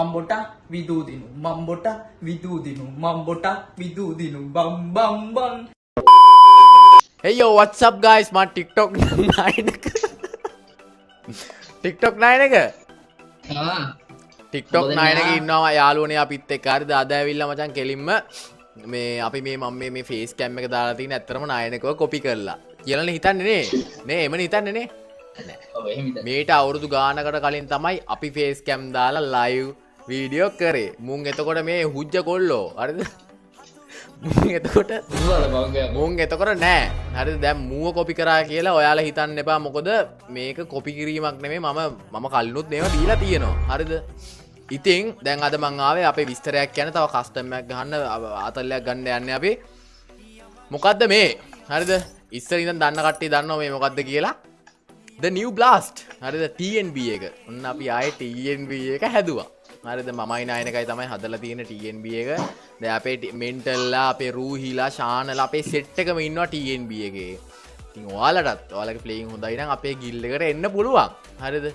මම්බොට විදූදිනු මම්බොට විදූදිනු මම්බොට විදූදිනු බම් බම් බම්. Hey yo, what's up guys? මම TikTok 9 එක TikTok 9 එක ආ TikTok 9 එකේ ඉන්නවා යාළුවනේ අපිත් එක්ක. හරිද? අද ඇවිල්ලා මචං කෙලින්ම මේ අපි මේ මම මේ ෆේස් කැම් එක දාලා තියෙන ඇත්තටම 9 එකව කොපි කරලා කියලානේ හිතන්නේ නේ. නේ එමනේ හිතන්නේ නේ. නෑ. ඔව් එහෙම හිතන්නේ. මේට අවුරුදු ගානකට කලින් තමයි අපි ෆේස් කැම් දාලා ලයිව් වීඩියෝ කරේ. මුන් එතකොට මේ හුජ්ජ කොල්ලෝ. හරිද? මුන් එතකොට මුන් එතකොට නෑ. හරිද? දැන් මූව කොපි කරා කියලා ඔයාලා හිතන්න එපා. මොකද මේක කොපි කිරීමක් නෙමෙයි. මම කලිනුත් මේවා දීලා තියෙනවා. හරිද? ඉතින් දැන් අද මං ආවේ අපේ විස්තරයක් කියන්න, තව කස්ටම් එකක් ගහන්න, ආතල්ලයක් ගන්න යන්නේ අපි. මොකද්ද මේ? හරිද? ඉස්සර ඉඳන් දන්න කට්ටිය දන්නවා මේ මොකද්ද කියලා. The New Blast. හරිද? TNB එක. ඔන්න අපි ආයේ TNB එක හැදුවා. හරිද? මමයි නායනකයි තමයි හදලා තියෙන TNB එක. දැන් අපේ මෙන්ටල්ලා, අපේ රූහිලා, ශානලා අපේ සෙට් එකම ඉන්නවා TNB එකේ. ඉතින් ඔයාලටත් ඔයාලගේ ප්ලේයින් හොඳයි නම් අපේ ගිල්ඩ් එකට එන්න පුළුවන්. හරිද?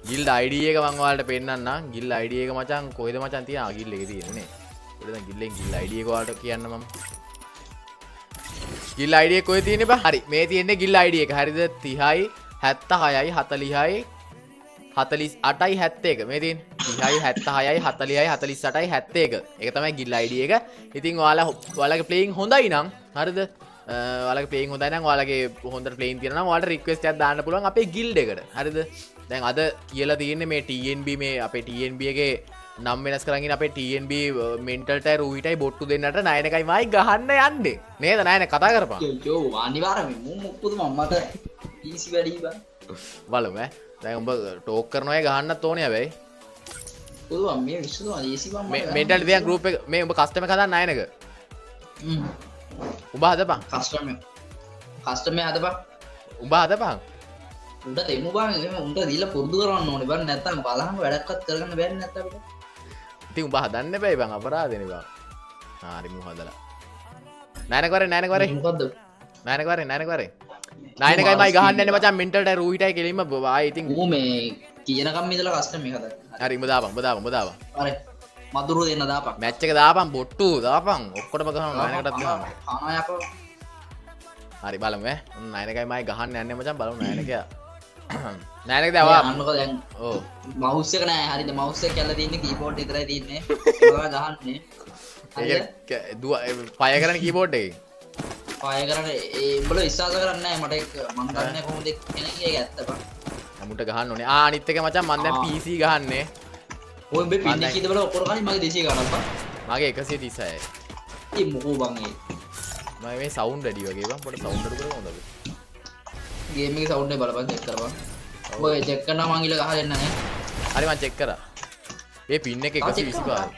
ගිල්ඩ් ID එක මං ඔයාලට පෙන්නන්නම්. ගිල්ඩ් ID එක මචං කොහෙද මචං තියෙන්නේ? ආ ගිල්ඩ් එකේ තියෙන්නේ නේ. කොහෙද දැන් ගිල්ඩ් එකෙන් ගිල්ඩ් ID එක ඔයාලට කියන්න මම. ගිල්ඩ් ID එක කොහෙද තියෙන්නේ බං? හරි, මේ තියෙන්නේ ගිල්ඩ් ID එක. හරිද? 30යි 76යි 40යි 48යි 71. මේ තියෙන්නේ 30යි 76යි 40යි 48යි 71. ඒක තමයි ගිල්ඩ් ID එක. ඉතින් ඔයාලා ඔයාලගේ ප්ලේයින් හොඳයි නම්, හරිද? ඔයාලගේ ප්ලේයින් හොඳයි නම්, ඔයාලගේ හොඳට ප්ලේයින් තියෙනවා නම් ඔයාලට රික්වෙස්ට් එකක් දාන්න පුළුවන් අපේ ගිල්ඩ් එකට. හරිද? දැන් අද කියලා තියෙන්නේ මේ TNB, මේ අපේ TNB එකේ නම් වෙනස් කරන් ඉන්න අපේ TNB මෙන්ටල්ටයි රූහිටයි බොට්ටු දෙන්නට නයනකයි මයි ගහන්න යන්නේ. නේද නයන? කතා කරපන්. යෝ අනිවාර්යයෙන්ම මුම් මොකද මම මට ඊසි වැඩි බං. බලමු ඈ. දැන් උඹ ටෝක් කරනවා අය ගහන්නත් ඕනේ හැබැයි. පුළුවන් මේ විශ්සුතුමා ඊසි බං මට. මේ මෙන්ටල් තියන් ගෲප් එක මේ උඹ කස්ටම් එක හදන්න නයනක. හ්ම්. උඹ හදපන්. කස්ටම් එක. කස්ටම් එක හදපන්. උඹ හදපන්. උන්ට දෙමු බං. එහෙම උන්ට දීලා පුරුදු කරවන්න ඕනේ බං. නැත්තම් බලහම වැඩක්වත් කරගන්න බැරි නැත්තම් අපිට. ඉතින් උඹ හදන්න එපා බං, අපරාධනේ බං. හරි මූ හදලා. නයනක වරේ නයනක වරේ. මොකද්ද? නයනක වරේ නයනක වරේ. නයනකයි මයි ගහන්න යන්නේ මචං මෙන්ටල්ටයි රූහිටයි කෙලින්ම ආයේ ඉතින් ඌ මේ කියනකම් ඉඳලා කස්ටම් එක හදන්න. හරි උඹ දාපන් උඹ දාපන් උඹ දාපන්. හරි. මදුරු දෙන්න දාපන්. මැච් එක දාපන්, බොට්ටු දාපන්. ඔක්කොටම ගහනවා නයනකටත් ගහනවා. කනවා යකෝ. හරි බලමු ඈ. ඔන්න නයනකයි මයි ගහන්න යන්නේ මචං බලමු නයනකයා. නයනක දැන් ඔයා අන්නකෝ දැන්. ඔව්. මවුස් එක නෑ. හරිද? මවුස් එක කැල්ල තියෙන්නේ කීබෝඩ් විතරයි තියෙන්නේ. ඒක ගහන්නේ. ඒක දුව පය කරන්නේ කීබෝඩ් එකේ. පය කරන්නේ ඒ උඹලා විශ්වාස කරන්නේ නෑ මට ඒක. මං දන්නේ කොහොමද කෙනෙක් ඒක ඇත්ත බං. මුන්ට ගහන්න ඕනේ. ආ අනිත් එක මචං මං දැන් PC ගහන්නේ. ඔය උඹේ පින් එක ඉඳලා ඔක්කොම කලින් මගේ 200 ගණන් බං. මගේ 136යි. ඒ මොකෝ බං ඒ. මම මේ සවුන්ඩ් වැඩි වගේ බං. පොඩ සවුන්ඩ් අඩු කරමු හොඳද? ගේම් එකේ සවුන්ඩ් එක බලපන් චෙක් කරපන්. ඔබ චෙක් කරනවා මං ඊළඟ ගහලා දෙන්න නේ. හරි මං චෙක් කරා. මේ පින් එක 125.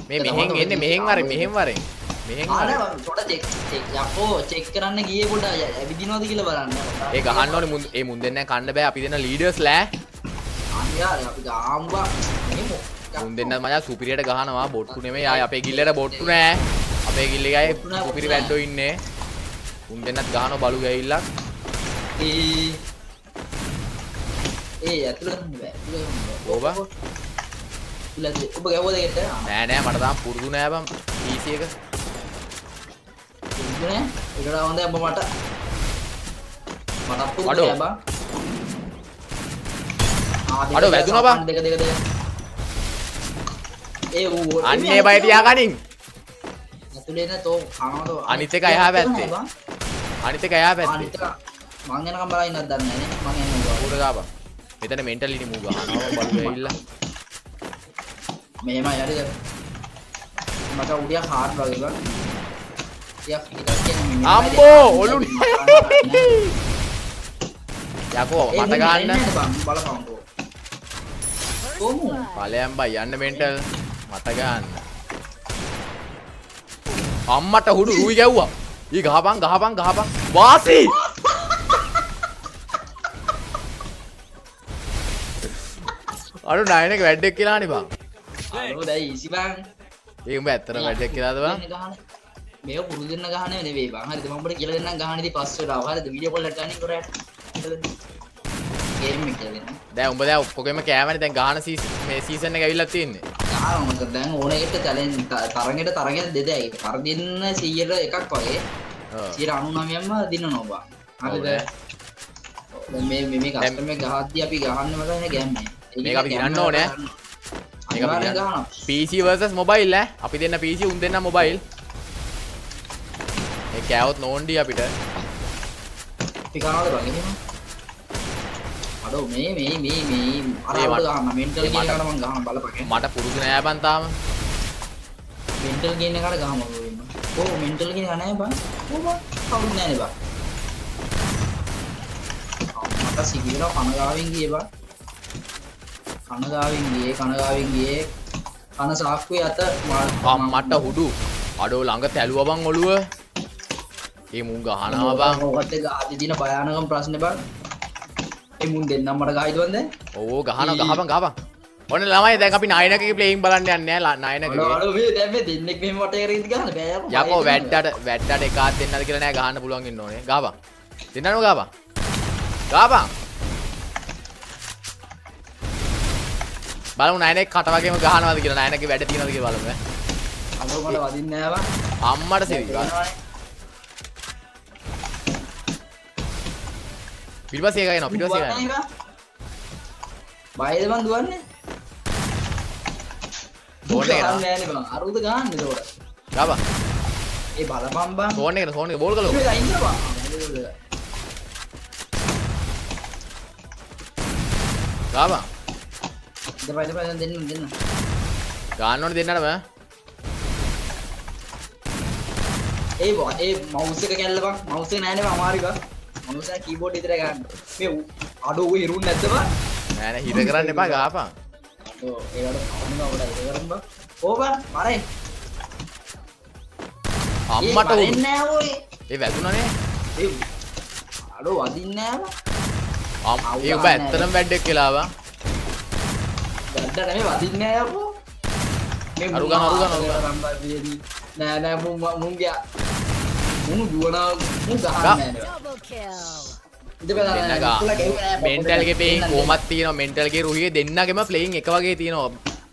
මේ මෙහෙන් එන්නේ මෙහෙන් වරෙන් මෙහෙන් වරෙන්. මෙහෙන් වරෙන්. ආ පොඩ චෙක් චෙක් යකෝ චෙක් කරන්න ගියේ පොඩ ඇවිදිනවද කියලා බලන්න. ඒ ගහන්න ඕනේ මුන් ඒ මුන් දෙන්න කන්න බෑ අපි දෙන්න ලීඩර්ස් ලෑ. අනිවාර්යයෙන් අපි ගාමු බං. මෙහෙම මුන් දෙන්න මචං සුපිරියට ගහනවා බොට්ටු නෙමෙයි. ආයේ අපේ ගිල්ලට බොට්ටු නෑ. අපේ ගිල්ල එකයි සුපිරි වැඩෝ ඉන්නේ. මුන් දෙන්නත් ගහනවා බලු ගැහිල්ලක්. ඒ ඒ ඇතුළ ගන්න බෑ. ඇතුළ ගන්න බෑ. ඔව් බං. ඔබ ගැහුවද ගෙට? නෑ නෑ මට තාම පුරුදු නෑ බං PC එක. පුරුදු නෑ? ඒකට හොඳයි ඔබ මට. මටත් පුරුදු නෑ බං. අඩෝ වැදුනා බං. දෙක දෙක දෙක. ඒ ඌ අන්නේ බය තියාගනින්. ඇතුලේ න තෝ කනවද? අනිත් එක එහා පැත්තේ. අනිත් එක එහා පැත්තේ. අනිත් එක මං එනකම් බලලා ඉන්නත් දන්නේ නෑ නේ. මං එන්නේ ඌට ගාපන්. මෙතන මෙන්ටල් ඉනි මූ ගහනවා බලු ඇවිල්ලා. මෙහෙමයි හරිද? මට ඌ ටිකක් හાર્ඩ් වගේ බං. ටිකක් ටිකක් කියන්නේ අම්බෝ ඔලු යකෝ මට ගහන්න බලපන්කෝ. කොහොම? ඵලයන් බයි යන්න මෙන්ටල් මට ගහන්න. අම්මට හුඩු රුයි ගැව්වා. ඊ ගහපන් ගහපන් ගහපන් වාසි. අර නයනක වැඩක් කියලා නේ බං. අරෝ දැන් ඊසි බං. ඒ උඹ ඇත්තටම වැඩක් කියලාද බං? මේක පුරුදු වෙන්න ගහන්නේ නෙවෙයි බං. හරිද? මම උඹට කියලා දෙන්නම් ගහන්නේදී පස් වෙලාව. හරිද? වීඩියෝ කෝල් එකක් ගන්න කරා. ගේම් එක කියලා දෙන්න. දැන් උඹ දැන් ඔක්කොගෙම කෑවනේ. දැන් ගහන සීසන් මේ සීසන් එක ඇවිල්ලා තියෙන්නේ. ආ මම දැන් ඕන එකට චැලෙන්ජ් තරගෙට තරගෙට දෙදයි. පරදින්න 100ට එකක් වගේ. 99%ක්ම දිනනවා බා. හරිද? දැන් මේ මේ කස්ටම් එක ගහද්දි අපි ගහන්නේ මචං නේ ගැම්මේ. මේක අපි දිනන්න ඕනේ. මේක අපි ගහනවා. PC versus mobile ඈ. අපි දෙන්න PC උන් දෙන්න මොබයිල්. ඒ කෑවොත් නෝන්ඩි අපිට. අපි කනවද බං එහෙම? අඩෝ මේ මේ මේ මේ අර අපිට ගහන්න මෙන්ටල් ගේම් එකට මං ගහන බලපන්. මට පුරුදු නෑ බං තාම. මෙන්ටල් ගේම් එකට ගහමු වෙන්න. ඔව් මෙන්ටල් ගේම් එක නෑ බං. ඔව් බං කවුරුත් නෑනේ බං. මට සිගිරව කන ගාවින් ගියේ බං. කන ගාවින් ගියේ කන ගාවින් ගියේ කන සාක්කුවේ අත මට හුඩු. අඩෝ ළඟ තැළුවා බං ඔළුව. ඒ මුන් ගහනවා බං. ඔකත් එක ආදි දින භයානකම ප්‍රශ්නේ බං. ඒ මුන් දෙන්නම් මට ගහයිද බං දැන්? ඔව් ඔව් ගහනවා ගහපන් ගහපන්. ඔන්න ළමයි දැන් අපි නයනකගේ ප්ලේයින් බලන්න යන්නේ නෑ නයනකගේ. අඩෝ මේ දැන් මේ දෙන්නෙක් මෙහෙම වටේ කරගෙන ගහන්න බෑ යකෝ. යකෝ වැඩට වැඩට එකක් දෙන්නද කියලා නෑ ගහන්න පුළුවන් ඉන්න ඕනේ. ගහපන්. දෙන්නම ගහපන්. ගහපන්. බලමු නයනක කට වගේම ගහනවද කියලා නයනකගේ වැඩ තියනවද කියලා බලමු ඈ. අඩෝ මට වදින්නේ නෑ බං. අම්මට සිරි බං. පිටිපස්සේ එක එනවා පිටිපස්සේ එක එනවා. බයද බං දුවන්නේ? ෆෝන් එක නෑ නෑනේ බං. අර උද ගහන්නේ ඒතකොට. ගාපන්. ඒ බලපන් බං. ෆෝන් එක ෆෝන් එක බෝල් කළෝ. මේ ඉන්න බං. ගාපන්. ඉඳපන් ඉඳපන් දෙන්න දෙන්න. ගන්න ඕනේ දෙන්නටම. ඒ බං ඒ මවුස් එක කැල්ල බං. මවුස් එක නෑනේ බං අමාරුයි බං. මවුස් එක කීබෝඩ් විතරයි ගන්න. මේ අඩෝ ඔය හිරුන් නැද්ද බං? නෑ නෑ හිර කරන්න එපා ගාපන්. අඩෝ ඒවට කවුරුම ඔබට හිර කරමු බං. ඕ බං මරේ. අම්මට උඩ නෑ ඔය. ඒ වැදුණානේ. ඒ අඩෝ වදින්නේ නෑ බං. අම් ඒ ඔබ ඇත්තටම වැඩක් කියලා බං. වැඩ නෙමෙයි වදින්නේ නෑ යකෝ. මේ අරු ගන්න අරු ගන්න අරු ගන්න. නෑ නෑ මුන් මුන් ගියා. මුන් දුවනවා මුන් ගහන්නේ නෑ. මෙන්ටල් ගේ ප්ලේයින් කොහොමත් තියෙනවා මෙන්ටල් ගේ රුහියේ දෙන්නගෙම ප්ලේයින් එක වගේ තියෙනවා.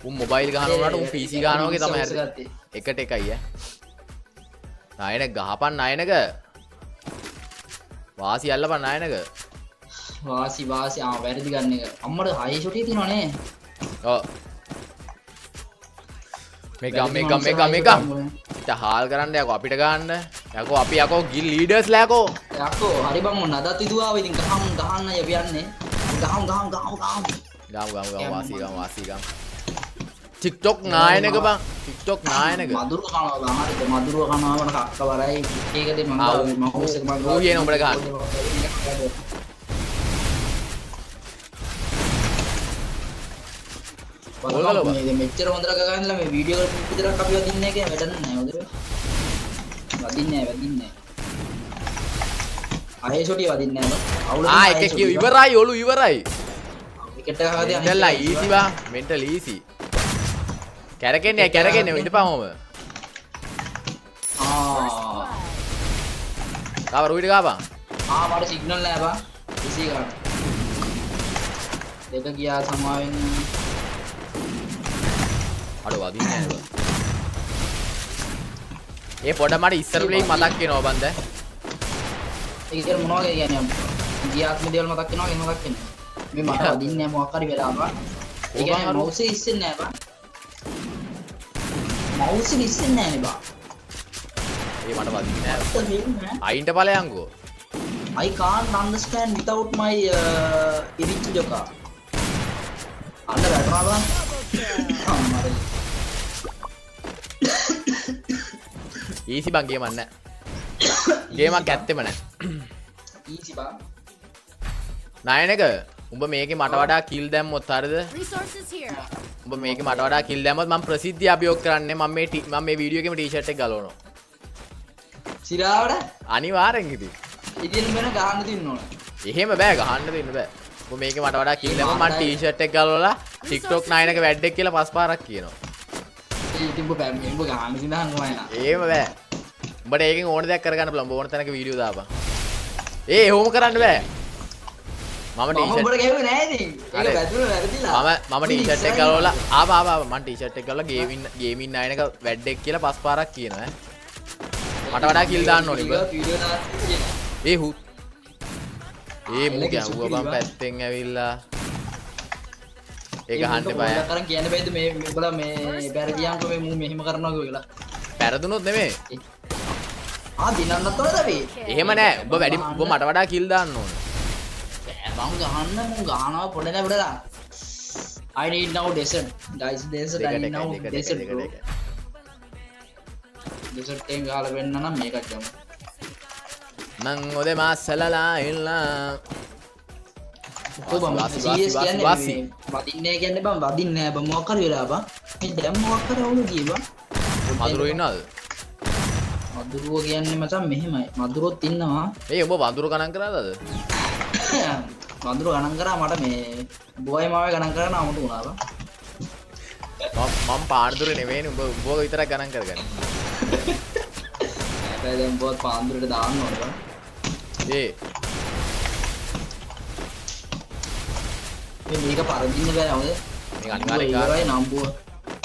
උන් මොබයිල් ගහනවා වුණාට උන් PC ගහනවා වගේ තමයි හරි. එකට එකයි ඈ. නයන ගහපන් නයනක. වාසි අල්ලපන් නයනක. වාසි වාසි ආ වැරදි ගන්න එක. අම්මට හයි ෂොට් එක තියෙනවා නේ. ඔව්. මේ ගම් මේ ගම් මේ ගම් මේ ගම්. ඉත හාල් කරන්න යකෝ අපිට ගන්න. යකෝ අපි යකෝ ගිල් ලීඩර්ස් ලා යකෝ. යකෝ හරි බං ඔන්න අදත් ඉදුවාව ඉතින් ගහමු ගහන්න අපි යන්නේ. ගහමු ගහමු ගහමු ගහමු. ගහමු ගහමු ගහමු වාසි ගහමු වාසි ගහමු. TikTok නායනක බං TikTok නායනක. මදුරුව කනවා බං හරිද මදුරුව කනවා මට කක්ක වරයි. ඒකදී මං මවුස් එක මං ඌ කියන උඹට ගහන්න. බලන්න මේ මෙච්චර හොඳට ගහන්න මේ වීඩියෝ එක විතරක් අපි වදින්නේ නැහැ කියලා වැඩක් නැහැ හොඳට. වදින්නේ නැහැ වදින්නේ නැහැ. අහේ ෂොටි වදින්නේ නැහැ බං. අවුල ආ එක කිව් ඉවරයි ඔලු ඉවරයි. එකට ගහදී මෙන්ටල් ඊසි බං මෙන්ටල් ඊසි. කැරකෙන්නේ කැරකෙන්නේ ඉඳපන් ඔහම. ආ ගාව රුවිට ගාපන්. ආ මට සිග්නල් නෑ බං. ඉසි ගන්න. දෙක ගියා සමා වෙන්න. අඩෝ වදින්නේ නෑ බං. ඒ පොඩ මට ඉස්සර ප්ලේයින් මතක් වෙනවා බං දැන්. ඒ කියන්නේ මොනවා කියන්නේ ගිය ආත්ම දේවල් මතක් වෙනවා ඒ මතක් වෙන්නේ. මේ මට වදින්නේ නෑ මොකක් හරි වෙලා බං. ඒ කියන්නේ මවුස් එක ඉස්සෙන්නේ නෑ බං. මවුස් එක ඉස්සෙන්නේ නෑනේ බං. ඒ මට වදින්නේ නෑ. අයින්ට ඵලයන්කෝ. I can't understand without my ඉරිච්ච ජොකා. අන්න වැටුණා බං. අම්මරේ. ඊසි බං ගේමක් නෑ. ගේමක් ඇත්තෙම නෑ. ඊසි බං. නයනක උඹ මේකේ මට වඩා කිල් දැම්මොත් හරිද? උඹ මේකේ මට වඩා කිල් දැම්මොත් මම ප්‍රසිද්ධිය අභියෝග කරන්නේ. මම මේ වීඩියෝ එකේම ටී-ෂර්ට් එක ගලවනවා. සිරාවට? අනිවාර්යෙන් ඉතින්. ඉතින් වෙන ගහන්න දෙන්න ඕන. එහෙම බෑ ගහන්න දෙන්න බෑ. උඹ මේකේ මට වඩා කිල් දැම්මොත් මම ටී-ෂර්ට් එක ගලවලා TikTok නයනක වැඩක් කියලා පස් පාරක් කියනවා. ඒ ඉතින් උඹ බෑ උඹ ගහන්න සිඳහන් කොහොමද? එහෙම බෑ. උඹට ඒකෙන් ඕන දෙයක් කරගන්න පුළුවන්. උඹ ඕන තැනක වීඩියෝ දාපන්. ඒ එහෙම කරන්න බෑ. මම ටී-ෂර්ට් උඹට ගැහුවේ නෑ ඉතින්. ඒක වැදුන වැරදිලා. මම ටී-ෂර්ට් එක ගලවලා ආවා ආවා ආවා මං ටී-ෂර්ට් එක ගලවලා ගේමින් නයනක වැඩෙක් කියලා පස් පාරක් කියනවා ඈ. මට වඩා කිල් දාන්න ඕනේ උඹ. ඒ හු ඒ මූ ගැහුවා බං පැත්තෙන් ඇවිල්ලා. ඒක අහන්න එපා ඈ. කරන් කියන්න බෑද මේ උඹලා මේ පෙරදියන්කෝ මේ මූ මෙහෙම කරනවා කියලා. පෙරදුනොත් නෙමෙයි. ආ දිනන්නත් ඕනද අපි? එහෙම නෑ. උඹ වැඩි උඹ මට වඩා කිල් දාන්න ඕනේ. බං ගහන්න මුන් ගහනවා පොඩ නෑ පොඩලා. I need now desert. Guys desert I need now desert bro. Desert එකෙන් ගහලා වෙන්න නම් මේකක් ගමු. මං ඔදේ මාසලලා ඉල්ලා. ඔව් බං CS කියන්නේ වදින්නේ කියන්නේ බං වදින්නේ නෑ බං මොකක් හරි වෙලා බං. මේ දැන් මොකක් හරි අවුල ගියේ බං. මදුරුවෝ ඉන්නවද? මදුරුවෝ කියන්නේ මචං මෙහෙමයි. මදුරුවොත් ඉන්නවා. ඒ උඹ වඳුරු ගණන් කරාද අද? වඳුරු ගණන් කරා මට මේ බොයි මාවේ ගණන් කරා නම් අමුතු වුණා බං. මම පාන්දුරේ නෙවෙයිනේ උඹ උඹව විතරක් ගණන් කරගන්න. හැබැයි දැන් උඹවත් පාන්දුරට දාන්න ඕනේ බං. ඒ මේ මේක පරදින්න බෑ හොඳ. මේක අනිවාර්යෙන් ගන්න. නම්බුව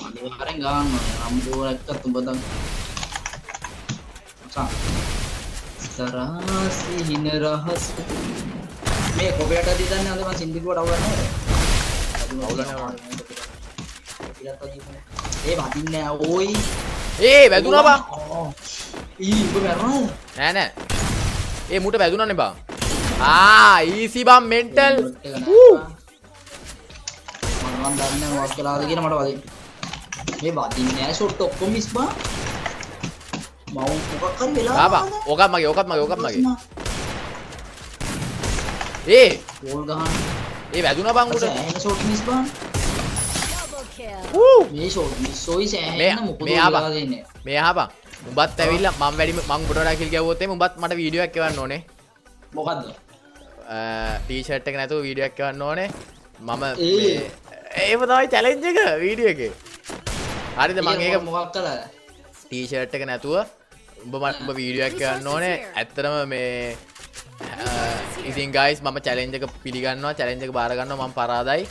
අනිවාර්යෙන් ගන්න ඕනේ. නම්බුව නැත්තත් උඹ තම මචං සරාසින රහස මේ කොපියට දීදන්නේ හොඳ මං සින්දු කිව්වට අවුලක් නෑ. අවුලක් නෑ. කොපියට දීපනේ. ඒ වදින්නේ නෑ ඕයි. ඒ වැදුනා බං. ඊ උඹ මැරුණාද? නෑ නෑ. ඒ මුට වැදුනානේ බං. ආ ඊසි බං මෙන්ටල්. ඌ මං දන්නේ නෑ මොකක් කළාද කියලා මට වදින්න. මේ වදින්නේ නෑ ෂොට් ඔක්කොම මිස් බං. මව් මොකක් හරි වෙලා බා ඕකත් මගේ ඕකත් මගේ ඕකත් මගේ. ඒ බෝල් ගහන්න. ඒ වැදුනා බං උඩ. සෑහෙන ෂොට් මිස් බං. ඌ මේ ෂොට් මිස් ඔයි සෑහෙන මොකද වෙලා දෙන්නේ. මේ ආපන්. උඹත් ඇවිල්ලා මං වැඩි මං උඹට වඩා කිල් ගැව්වොත් එහෙම උඹත් මට වීඩියෝ එකක් එවන්න ඕනේ. මොකද්ද? ටී-ෂර්ට් එක නැතුව වීඩියෝ එකක් එවන්න ඕනේ. මම මේ ඒව තමයි චැලෙන්ජ් එක වීඩියෝ එකේ. හරිද මං ඒක මොකක් කළාද? ටී-ෂර්ට් එක නැතුව උඹ උඹ වීඩියෝ එකක් එවන්න ඕනේ. ඇත්තටම මේ ඉතින් ගයිස් මම චැලෙන්ජ් එක පිළිගන්නවා, චැලෙන්ජ් එක බාර ගන්නවා. මං පරාදයි.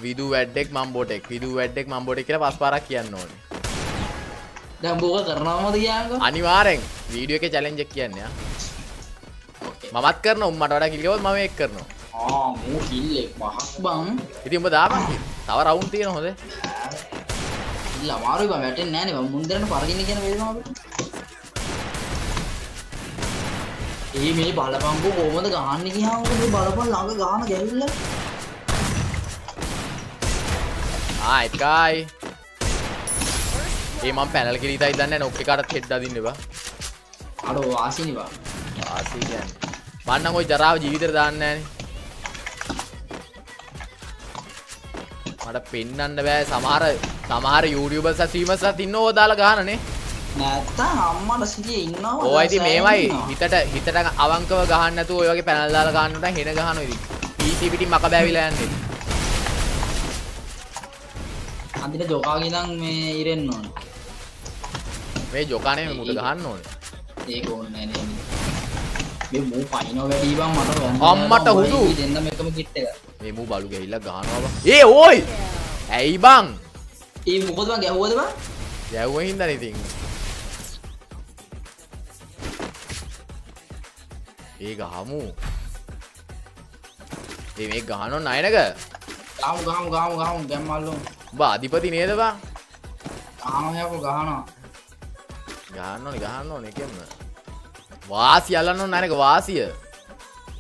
විදු වැඩෙක් මං බොටෙක්, විදු වැඩෙක් මං බොටෙක් කියලා පස් පාරක් කියන්න ඕනේ. දැන් උඹ ඔක කරනවමද කියන්නකෝ? අනිවාර්යෙන් වීඩියෝ එකේ චැලෙන්ජ් එක කියන්නේ ආ. ඕකේ. මමත් කරනවා, උඹ මට වඩා කිල් ගියොත් මම ඒක කරනවා. ආ මූ කිල් එක පහක් බං. ඉතින් උඹ දාපන් කිල්. තව රවුන්ඩ් තියෙනවා හොඳේ. කිල් අමාරුයි බං වැටෙන්නේ නෑනේ බං. මුන් දෙරණ පරදින්න කියන වේදනාව අපිට. ඒ මේ බලපංකෝ කොහොමද ගහන්නේ කියහම මේ බලපන් ළඟ ගහන ගැහිල්ල. ආ එකයි. ඒ මම පැනල් කියලා ඉතයි දන්නේ නෑ නොක් එකටත් හෙඩ් අදින්න එපා. අඩෝ වාසිනේ බං. වාසි කියන්නේ. මං නම් ওই ජරාව ජීවිතේට දාන්නේ නෑනේ. මට පෙන්වන්න බෑ සමහර සමහර YouTubers ස්ට්‍රීමර්ස් ඉන්න ඕව දාලා ගහනනේ. නැත්තම් අම්මට සිටියේ ඉන්නවා. ඔය ඉතින් මේවයි හිතට හිතට අවංකව ගහන්න නැතුව ඔය වගේ පැනල් දාලා ගහන්න උනා හෙන ගහනවා ඉතින්. PC පිටින් මක බෑවිලා යන්නේ. අන්තිම ජොකාගේ ඉඳන් මේ ඉරෙන්න ඕන. මේ ජොකා නෙමෙයි මුට ගහන්න ඕනේ. ඒක ඕනේ නෑ නේ. මේ මූ පයින්ව වැඩි බං මට හොයන්න. අම්මට හුදු. දෙන්නම එකම කිට් එක. මේ මූ බලු ගිහිල්ලා ගහනවා බං. ඒ ඕයි. ඇයි බං? ඒ මොකද බං ගැහුවද බං? ගැහුව හින්දානේ ඉතින්. ඒ ගහමු. ඒ මේ ගහනව නයනක. ගහමු ගහමු ගහමු ගහමු ගැම්මල්ලෝ. උඹ අධිපති නේද බං? ගහනවා යකෝ ගහනවා. ගහන්න ඕනේ ගහන්න ඕනේ එකෙන්ම. වාසිය අල්ලන්න ඕනේ නයනක වාසිය.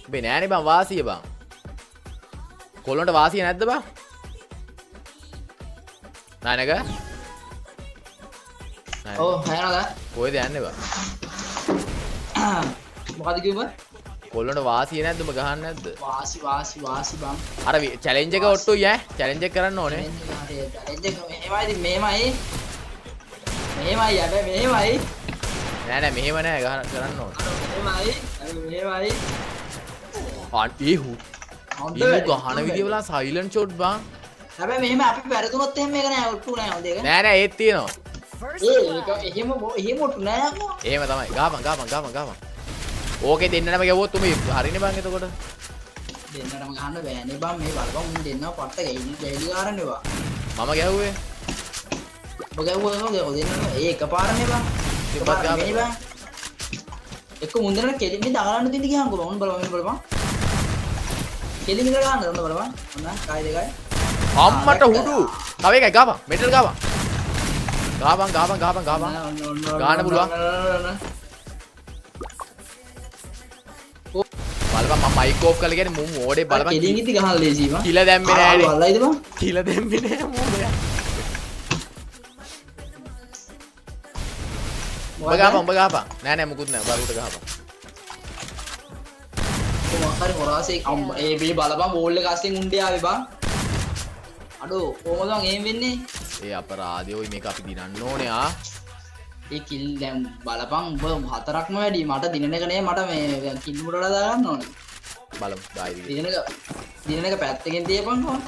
උඹේ නෑනේ බං වාසිය බං. කොල්ලන්ට වාසිය නැද්ද බං? නයනක? ඔව් හයනද? කොහෙද යන්නේ බං? මොකද කිව්ව? කොල්ලන්ට වාසිය නැද්ද උඹ ගහන්න නැද්ද? වාසි වාසි වාසි බං. අර චැලෙන්ජ් එක ඔට්ටුයි ඈ. චැලෙන්ජ් එක කරන්න ඕනේ. චැලෙන්ජ් එක මෙහෙමයි ඉතින් මෙහෙමයි. මෙහෙමයි හැබැයි මෙහෙමයි. නෑ නෑ මෙහෙම නෑ ගහන්න කරන්න ඕනේ. මෙහෙමයි හැබැයි මෙහෙමයි. ආ ඒ හු. ඒ ගහන විදිය බලන්න සයිලන්ට් ෂොට් බං. හැබැයි මෙහෙම අපි වැරදුනොත් එහෙම මේක නෑ ඔට්ටු නෑ හොඳ ඒක. නෑ නෑ ඒත් තියෙනවා. ඒ ඒක එහෙම එහෙම ඔට්ටු නෑ යකෝ. එහෙම තමයි. ගහපන් ගහපන් ගහපන් ගහපන්. ඕකේ දෙන්නම ගැව්වොත් උඹ හරිනේ බං එතකොට. දෙන්නටම ගහන්න බෑනේ බං මේ බලපන් උන් දෙන්නව පට්ට ගැහිලි ගැහිලි ගාරන්නේ බං. මම ගැහුවේ. ඔබ ගැහුවා නෝ දෙන්නම ඒ එකපාරනේ බං. එකපාර නෙමෙයි බං. එක්ක මුන් දෙන්නට කෙලින් මේ දගලන්න දෙන්න ගියාන්කෝ බං. ඔන්න බලපන් මෙන්න බලපන්. කෙලින් ඉඳලා ගන්න ඔන්න බලපන්. ඔන්න කායි දෙකයි. අම්මට හුඩු. තව එකයි ගාපන්. මෙටල් ගාපන්. ගාපන් ගාපන් ගාපන් ගාපන්. ගාන්න පුළුවන්. බලපන් මම මයික් ඕෆ් කරලා කියන්නේ මුන් ඕඩේ බලපන් කෙලින් ඉති ගහන්න ලේසි බං. කිල දැම්මේ නෑනේ. වල්ලයිද බං? කිල දැම්මේ නෑ මෝඩයා. උඹ ගාපන් උඹ ගාපන්. නෑ නෑ මුකුත් නෑ. බරුට ගහපන්. කොහොම හරි හොරාසේ ඒ මේ බලපන් බෝල් එක අස්සෙන් උණ්ඩේ ආවේ බං. අඩෝ කොහොමද බං එහෙම වෙන්නේ? ඒ අපරාධය ඔයි මේක අපි දිනන්න ඕනේ ආ. ඒ කිල් දැන් බලපන් උඹ හතරක්ම වැඩි මට දිනන එක නේ මට මේ දැන් කිල් මුඩ වඩා දාගන්න ඕනේ. බලමු දායි දිනන එක දිනන එක පැත්තකින් තියපන් කොහොමද?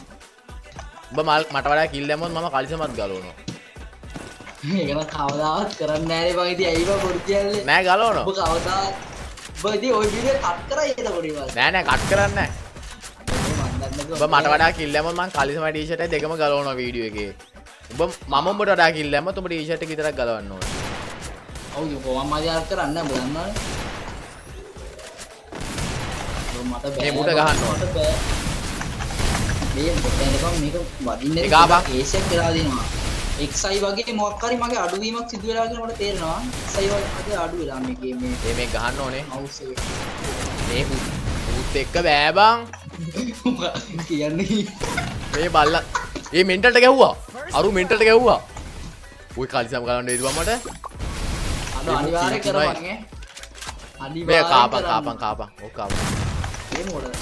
උඹ මට වඩා කිල් දැම්මොත් මම කලිසමත් ගලවනවා. ඒක නම් කවදාවත් කරන්නේ නෑනේ බං ඉතින් ඇයි බං බොරු කියන්නේ? නෑ ගලවනවා. උඹ කවදාවත් උඹ ඉතින් ඔය වීඩියෝ කට් කරයි එතකොට ඊට පස්සේ. නෑ නෑ කට් කරන්නේ නෑ. උඹ මට වඩා කිල් දැම්මොත් මං කලිසමයි ටී-ෂර්ට් එක දෙකම ගලවනවා වීඩියෝ එකේ. උඹ මම උඹට වඩා කිල් දැම්මොත් උඹ ටී-ෂර්ට් එක විතරක් ගලවන්න ඕනේ. ඔව් කොහොම හරි අර කරන්න උඹ දන්නවනේ. මට බෑ. මේ මුට ගහන්න ඕනේ. මට බෑ. මේ පොතේ බං මේක වදින්නේ කේස් එකක් වෙලා දෙනවා. XI වගේ මොකක් හරි මගේ අඩුවීමක් සිදු වෙලා කියලා මට තේරෙනවා. XI වගේ අඩු වෙලා මේ ගේම් එකේ. මේ මේක ගහන්න ඕනේ. මවුස් එකේ. මේ උත් එක්ක බෑ බං. කියන්නේ මේ බල්ලා ඒ මෙන්ටල්ට ගැහුවා. අරු මෙන්ටල්ට ගැහුවා. ඔය කලිසම් ගලවන්න වේද බං මට? අඩෝ අනිවාර්යයෙන් කරපන් ඈ. අනිවාර්යයෙන් මේ කාපන් කාපන් කාපන්. ඔව් කාපන්. මේ මොකටද?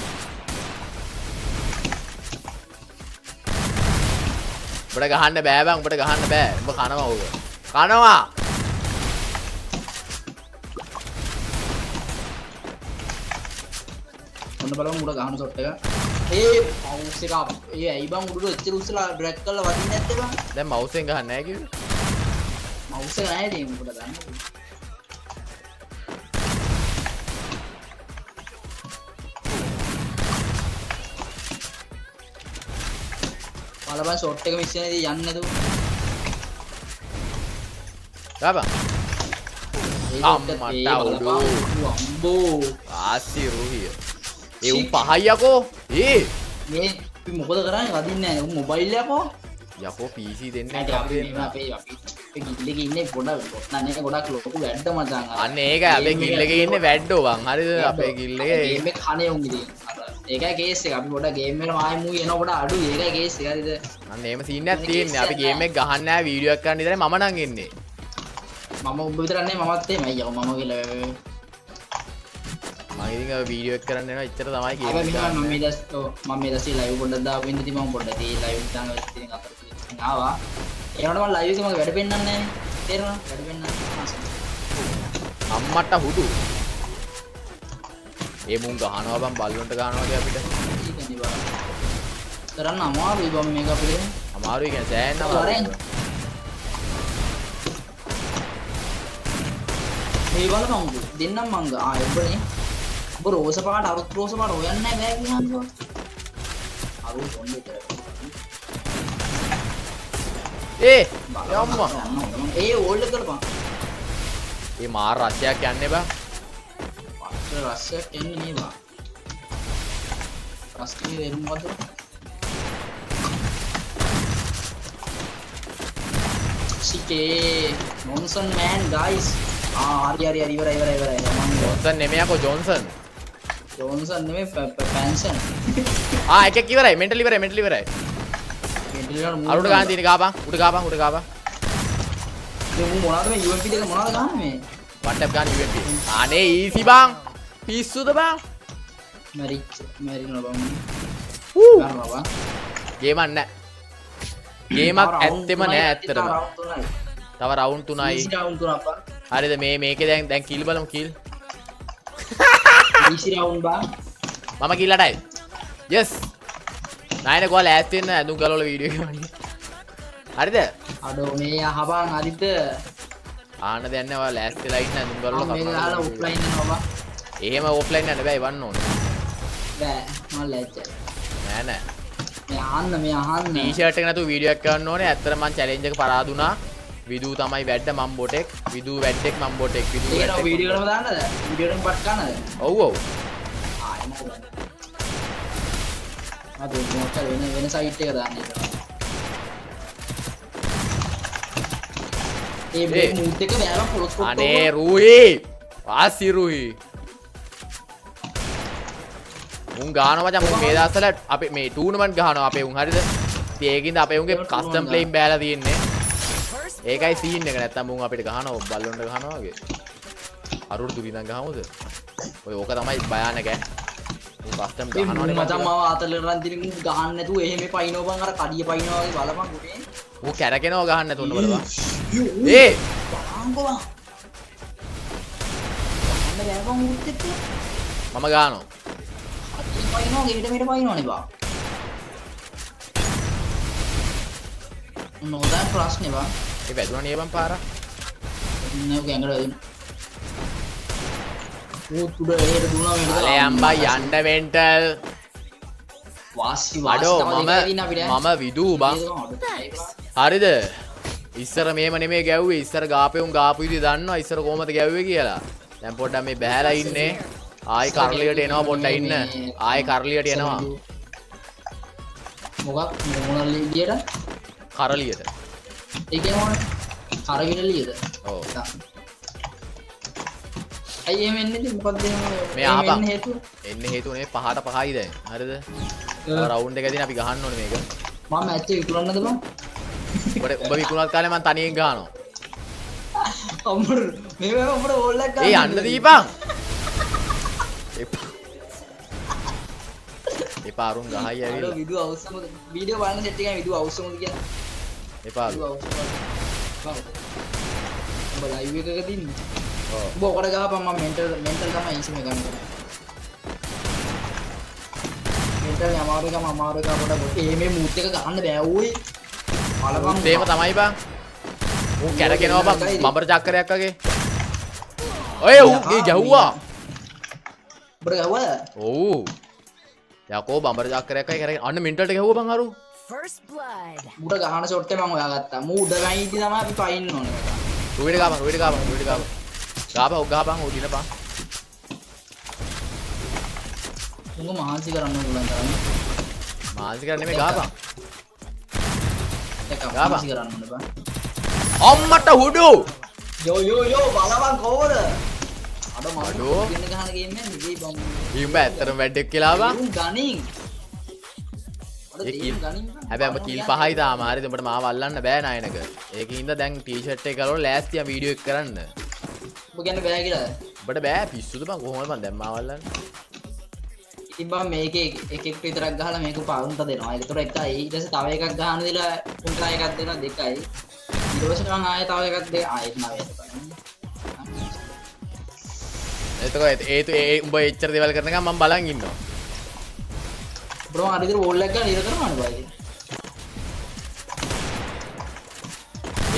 උඹට ගහන්න බෑ බං උඹට ගහන්න බෑ. උඹ කනවා ඕක. කනවා. ඔන්න බලමු උඩ ගහන ෂොට් එක. ඒ මවුස් එක ඒ ඇයි බං උඩට එච්චර උස්සලා ඩ්‍රැග් කරලා වදින්නේ නැත්තේ බං? දැන් මවුස් එකෙන් ගහන්න නෑ කිව්වේ. මවුස් එක නෑ ඉතින් උඹට දන්නේ. බලපන් ෂොට් එක මිස් වෙන ඉතින් යන්නේ නැතුව. ගාපන්. අම්මට උඩු. අම්බෝ. ආසි රුහිය. ඒ උන් පහයි යකෝ. ඒ මේ අපි මොකද කරන්නේ වදින්නේ නැහැ. උන් මොබයිල් යකෝ. යකෝ PC දෙන්නේ නැහැ අපි මේ අපේ අපි ගිල් එකේ ඉන්නේ ගොඩක් නේ ගොඩක් ලොකු වැඩ මචං. අන්න ඒකයි අපේ ගිල් එකේ ඉන්නේ වැඩෝ බං. හරිද? අපේ ගිල් එකේ ගේම් එක කනේ උන් ඉතින්. අර ඒකයි කේස් එක. අපි පොඩ ගේම් එකට මායි මූ එන පොඩ අඩුයි. ඒකයි කේස් එක. හරිද? අන්න එහෙම සීන් එකක් තියෙන්නේ. අපි ගේම් එක ගහන්න නෑ වීඩියෝ එකක් කරන්න විතරයි මම නම් එන්නේ. මම උඹ විතරක් නෙමෙයි මමත් එහෙමයි යකෝ මම කියලා මම ඉතින් ඔය වීඩියෝ එක කරන්න එනවා එච්චර තමයි ගේම් එක ගන්න. මම මේ දවස් ඔව් මම මේ දවසේ ලයිව් පොඩ්ඩක් දාපු ඉඳි ඉතින් මම පොඩ්ඩක් ඒ ලයිව් දාන ඉතින් අතර ඉතින් ආවා. ඒ වුණාට මම ලයිව් එකේ මගේ වැඩ පෙන්නන්නේ නෑනේ. තේරුණා? වැඩ පෙන්නන්නේ. අම්මට හුඩු. ඒ මුන් ගහනවා බං බල්ලොන්ට ගහනවා වගේ අපිට. ඒකනේ බං. කරන්න අමාරුයි බං මේක අපිට. අමාරුයි කියන්නේ සෑහෙන අමාරුයි. මේ බලපන් උඹ දෙන්නම් මං ආ එබ්බනේ. උඹ රෝස පාට අරුත් රෝස පාට හොයන්නේ නෑ බෑ කියනවා. අරු ඔන්න විතරයි. ඒ යම්මා. ඒ ඕල්ඩ් කරපන්. ඒ මාර රසයක් යන්නේ බං. පස්ස රසයක් එන්නේ නේ බං. රස්කේ වෙන්නේ මොකද? සිකේ මොන්සන් මෑන් ගයිස්. ආ හරි හරි හරි ඉවරයි ඉවරයි ඉවරයි. මං ජොන්සන් නෙමෙයි යකෝ ජොන්සන්. ජොන්සන් නෙමෙයි පැන්සන්. ආ එකක් ඉවරයි මෙන්ටල් ඉවරයි මෙන්ටල් ඉවරයි. මෙන්ටල් ඉවරයි. අර උඩ ගහන්න තියෙන ගාපන් උඩ ගාපන් උඩ ගාපන්. මේ මු මොනවද මේ UMP දෙක මොනවද ගහන්නේ මේ? වන් ටැප් ගන්න UMP. අනේ ඊසි බං. පිස්සුද බං? මැරිච්ච මැරිනවා බං. ඌ. මරනවා බං. ගේමක් නෑ. ගේමක් ඇත්තෙම නෑ ඇත්තටම. තව රවුන්ඩ් 3යි. ඊසි රවුන්ඩ් 3ක් බං. හරිද මේ මේකේ දැන් දැන් කිල් බලමු කිල්. ඊසි රවුන්ඩ් බං. මම කිල් 8යි. යස්. නයින ගෝල ඈත් වෙන්න ඇඳුම් ගලවල වීඩියෝ එක වගේ. හරිද? අඩෝ මේ අහපන් හරිද? ආන දැන් නෑ ඔයා ලෑස්ති වෙලා ඉන්න ඇඳුම් ගලවල කපනවා. මේක ගහලා ඔෆ්ලයින් යනවා බං. එහෙම ඔෆ්ලයින් යන්න බෑ ඉවන්න ඕනේ. බෑ. මම ලැජ්ජයි. නෑ නෑ. මේ අහන්න මේ අහන්න. ටී-ෂර්ට් එක නැතුව වීඩියෝ එකක් කරන්න ඕනේ. ඇත්තටම මං චැලෙන්ජ් එක පරාද වුණා. විදූ තමයි වැඩ මම් බොටෙක්. විදූ වැඩෙක් මම් බොටෙක්. විදූ වැඩෙක්. ඒක වීඩියෝ එකම දාන්නද? වීඩියෝ එකම පට් ගන්නද? ඔව් ඔව්. ආ එන්න. අද මොකද වෙන වෙන සයිට් එක දාන්න ඒක. ඒ මේ මූත් එක බෑම පොලොස් කොට්ටෝ. අනේ රූහි. වාසි රූහි. උන් ගහනවා මචං මුන් මේ දවස්වල අපේ මේ ටූර්නමන්ට් ගහනවා අපේ උන් හරිද? ඉතින් ඒකින්ද අපේ උන්ගේ කස්ටම් ප්ලේයින් බෑලා තියෙන්නේ. ඒකයි සීන් එක නැත්තම් මුන් අපිට ගහනවා බල්ලොන්ට ගහනවා වගේ. අරුට දුරින් ඉඳන් ගහමුද? ඔය ඕක තමයි භයානක ඈ. උන් කස්ටම් ගහනවනේ මචං මාව ආතල් රන් දින මුන් ගහන්න නැතුව එහෙම පයින්නෝ බං අර කඩිය පයින්නවා වගේ බලපන් ගුනේ. ඌ කැරකෙනවා ගහන්න නැතුව ඔන්න බලපන්. ඒ බලන්කෝ බං. ගහන්න බෑ බං ඌත් එක්ක. මම ගහනවා. කඩිය පයින්නවා ගෙට මෙට පයින්නවනේ බං. නොදා ප්‍රශ්නේ බං. ඒ වැදුනා නේ බං පාර. නෑ ඔක ඇඟට වැදුනා. ඌ තුඩ එහෙට දුවනවා මෙහෙට අලේ අම්බා යන්න මෙන්ටල්. වාසි වාසි අඩෝ මම විදූ බං. හරිද? ඉස්සර මේම නෙමෙයි ගැව්වේ. ඉස්සර ගාපේ උන් ගාපු විදිය දන්නවා. ඉස්සර කොහමද ගැව්වේ කියලා. දැන් පොඩ්ඩක් මේ බහැලා ඉන්නේ. ආයි කරලියට එනවා පොඩ්ඩක් ඉන්න. ආයි කරලියට එනවා. මොකක් මොන ලියට? කරලියට. ඒ කියන්නේ මොන? කරවින ලියද? ඔව්. ඇයි එහෙම එන්නේ ඉතින් මොකක්ද එහෙම මේ ආපන් එන්න හේතුව? එන්න හේතුව නේ පහට පහයි දැන්. හරිද? රවුන්ඩ් එක දින අපි ගහන්න ඕනේ මේක. මම මැච් එක විකුණන්නද බං? උඹට උඹ විකුණවත් කාලේ මං තනියෙන් ගහනවා. අම්මර මේ මේ උඹට ඕල් එකක් ගන්න. ඒ යන්න දීපන්. එපා අරුන් ගහයි ඇවිල්ලා. අර විදු අවශ්‍යමද? වීඩියෝ බලන්න සෙට් එකයි විදු අවශ්‍යමද කියලා. එපා. විදු අවශ්‍යමද? උඹ ලයිව් එකක දින්නේ. ඔව්. උඹ ඔකට ගහපන් මම මෙන්ටල් මෙන්ටල් තමයි ඊසි මේ ගන්න. මෙන්ටල් අමාරු එකම අමාරු එක පොඩක් ඒ මේ මූත් එක ගහන්න බෑ ඕයි. බලපන්. මූත් එහෙම තමයි බං. ඌ කැරකෙනවා බං බඹර චක්කරයක් වගේ. ඔය ඌ ඒ ගැහුවා. උඹට ගැහුවාද? ඔව්. යකෝ බඹර චක්කරයක් වගේ කැරකෙන. අන්න මෙන්ටල්ට ගැහුවා බං අරු. First blood. මුට ගහන ෂොට් එක මං හොයාගත්තා. මූ උඩ ගහිද්දි තමයි අපි පයින්න ඕනේ. රුවිට ගහපන් රුවිට ගහපන් රුවිට ගහපන්. ගහපන් ඔක් ගහපන් ඌ දිනපන්. උඹ මහන්සි කරන්න පුළුවන් තරම්. මහන්සි කරන්න නෙමෙයි ගහපන්. දැක්කා මහන්සි කරන්න ඕනේ බං. අම්මට හුඩු. යෝ යෝ යෝ බලපන් කොහොමද? අඩ මම ගින්න ගහන ගේම් එක නෙවෙයි බං. උඹ ඇත්තටම වැඩක් කියලා බං. උන් ගණින්. හැබැයි උඹ කිල් පහයි තාම හරිද? උඹට මාව අල්ලන්න බෑ නායනක. ඒකින් හින්දා දැන් ටී-ෂර්ට් එක ගලවලා ලෑස්තියා වීඩියෝ එක කරන්න. උඹ කියන්නේ බෑ කියලාද? උඹට බෑ පිස්සුද බං කොහොමද බං දැන් මාව අල්ලන්නේ? ඉතින් බං මේකේ එක එක විතරක් ගහලා මේක පාරුන්ට දෙනවා. ඒතර එකයි ඊට පස්සේ තව එකක් ගහන දීලා උන්ට එකක් දෙනවා දෙකයි. ඊට පස්සේ මං ආයෙ තව එකක් දෙ ආයෙත් නවයට බලන්න. එතකොට ඒ ඒ උඹ එච්චර දේවල් කරනකම් මං බලන් ඉන්නවා. බ්‍රෝ අර විතර බෝල් එකක් ගන්න ඉර කරනවනේ බයි.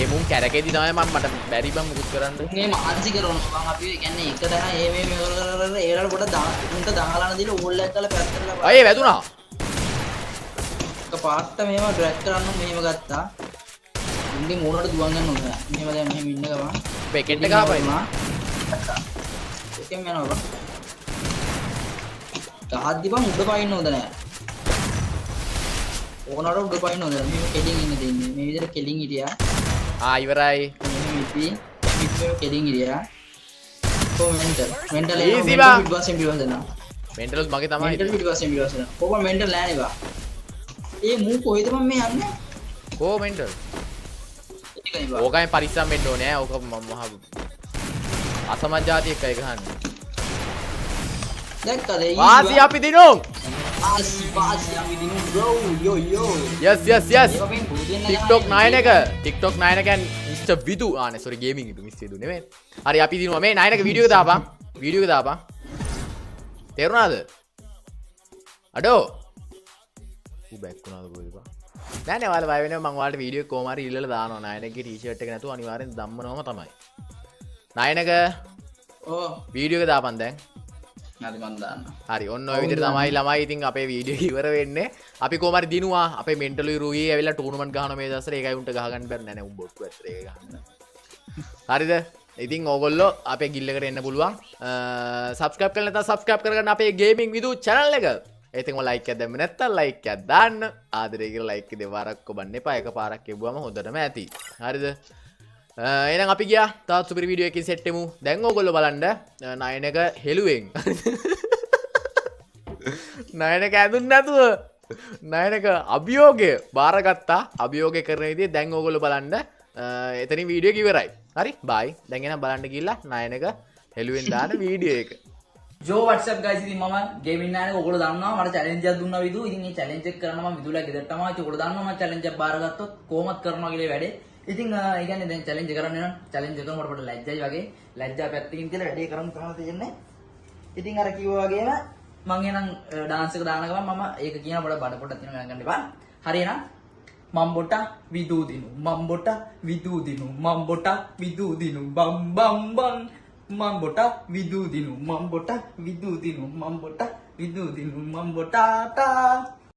ඒ මුන් කැරකෙදි තමයි මං මට බැරි බං මුකුත් කරන්න. මේ මහන්සි කරනවා බං අපි ඒ කියන්නේ එක තැන ඒ මේ මේ කර කර කර ඒ වෙලාවට පොඩ උන්ට දහලන දීලා ඕල් එකක් ගාලා පැත්තට ලාපා. අයියේ වැදුනා. එක පාට්ට මෙහෙම ඩ්‍රැග් කරන්න මෙහෙම ගත්තා. උන්ගේ මූණට දුවන් යන්න ඕනේ. මෙහෙම දැන් මෙහෙම ඉන්න ගමන්. ඔබ එකෙන්ට ගහපන්. එකෙන් යනවා බං. ගහද්දි බං උඩ පයින්න හොඳ නෑ. ඕනට උඩ පයින්න හොඳ නෑ. මෙහෙම කෙලින් ඉන්න දෙන්නේ. මේ විදිහට කෙලින් හිටියා. ආ ඉවරයි. මෙහෙම ඉපි මෙහෙම කෙලින් හිටියා. කො මෙන්ටල් මෙන්ටල් ඊසි බං. පිටිපස්සෙන් පිටිපස්සෙන් එනවා. මෙන්ටල්ස් මගේ තමයි. මෙන්ටල් පිටිපස්සෙන් පිටිපස්සෙන් එනවා. කොහොම මෙන්ටල් නෑනේ බං. ඒ මූ කොහෙද බං මේ යන්නේ? කෝ මෙන්ටල්? ඒකනේ බං. ඕකෙන් පරිස්සම් වෙන්න ඕනේ ඈ. ඕක මම මහා අසමත් ජාතියෙක් අය ගහන්නේ. දැක්කද? වාසි අපි දිනුම්. වාසි වාසි අපි දිනුම් බ්‍රෝ. යෝ යෝ. Yes yes yes. TikTok 9 එක TikTok 9 එක Mr. Vidu ආ නේ සෝරි ගේමින් විදු Mr. Vidu නෙමෙයි. හරි අපි දිනුවා මේ 9 එක වීඩියෝ එක දාපන්. වීඩියෝ එක දාපන්. තේරුණාද? අඩෝ. ඌ බැක් වුණාද කොහෙද බං? නෑ නෑ ඔයාලා බය වෙනවා මං ඔයාලට වීඩියෝ එක කොහොම හරි ඉල්ලලා දානවා. 9 එකේ ටී-ෂර්ට් එක නැතුව අනිවාර්යෙන් දම්මනවම තමයි. 9 එක ඔව් වීඩියෝ එක දාපන් දැන්. හරි මං දාන්නම්. හරි ඔන්න ඔය විදිහට තමයි ළමයි ඉතින් අපේ වීඩියෝ ඉවර වෙන්නේ. අපි කොහොම හරි දිනුවා. අපේ මෙන්ටලි රුයි ඇවිල්ලා ටූර්නමන්ට් ගහනවා මේ දවස්වල. ඒකයි උන්ට ගහගන්න බැරි නෑ නෑ උන් බොට්ටු ඇත්තට ඒක ගහන්න. හරිද? ඉතින් ඕගොල්ලෝ අපේ ගිල් එකට එන්න පුළුවන්. සබ්ස්ක්‍රයිබ් කරලා නැත්නම් සබ්ස්ක්‍රයිබ් කරගන්න අපේ ගේමින් විදු channel එක. ඒතින් ඔය ලයික් එකක් දැම්මේ නැත්නම් ලයික් එකක් දාන්න. ආදරේ කියලා ලයික් එක දෙපාරක් ඔබන්න එපා. එකපාරක් එබුවම හොඳටම ඇති. හරිද? එහෙනම් අපි ගියා. තවත් සුපිරි වීඩියෝ එකකින් සෙට් වෙමු. දැන් ඕගොල්ලෝ බලන්න නයන එක හෙළුවෙන්. නයන එක ඇඳුම් නැතුව නයන එක අභියෝගය බාරගත්තා. අභියෝගය කරන විදිය දැන් ඕගොල්ලෝ බලන්න. එතනින් වීඩියෝ එක ඉවරයි. හරි බයි. දැන් එහෙනම් බලන්න ගිහිල්ලා නයන එක හෙළුවෙන් දාන වීඩියෝ එක. ජෝ WhatsApp guys, ඉතින් මම ගේමින් නායක ඔයගොල්ලෝ දන්නවා මට චැලෙන්ජ් එකක් දුන්නා විදු. ඉතින් මේ චැලෙන්ජ් එක කරන්න මම විදුලා ගෙදරට ආවා. ඉතින් ඔයගොල්ලෝ දන්නවා මම චැලෙන්ජ් එකක් බාරගත්තොත් කොහොමත් කරනවා කියලා වැඩේ. ඉතින් ඒ කියන්නේ දැන් චැලෙන්ජ් කරන්න වෙනවා. චැලෙන්ජ් එක කරනකොට පොඩ ලැජ්ජයි වගේ. ලැජ්ජා පැත්තකින් තියලා වැඩේ කරමු තමයි තියෙන්නේ. ඉතින් අර කිව්වා වගේම මං එහෙනම් ඩාන්ස් එක දාන ගමන් මම ඒක කියන පොඩ බඩ පොඩක් තියෙනවා ගණන් ගන්න එපා. හරි එහෙනම් මම්බොට විදු දිනු මම්බොට විදු දිනු මම්බොට විදු දිනු බම් බම් බම් මම්බොට විදු දිනු මම්බොට විදු දිනු මම්බොට විදු දිනු මම්බොට ටා.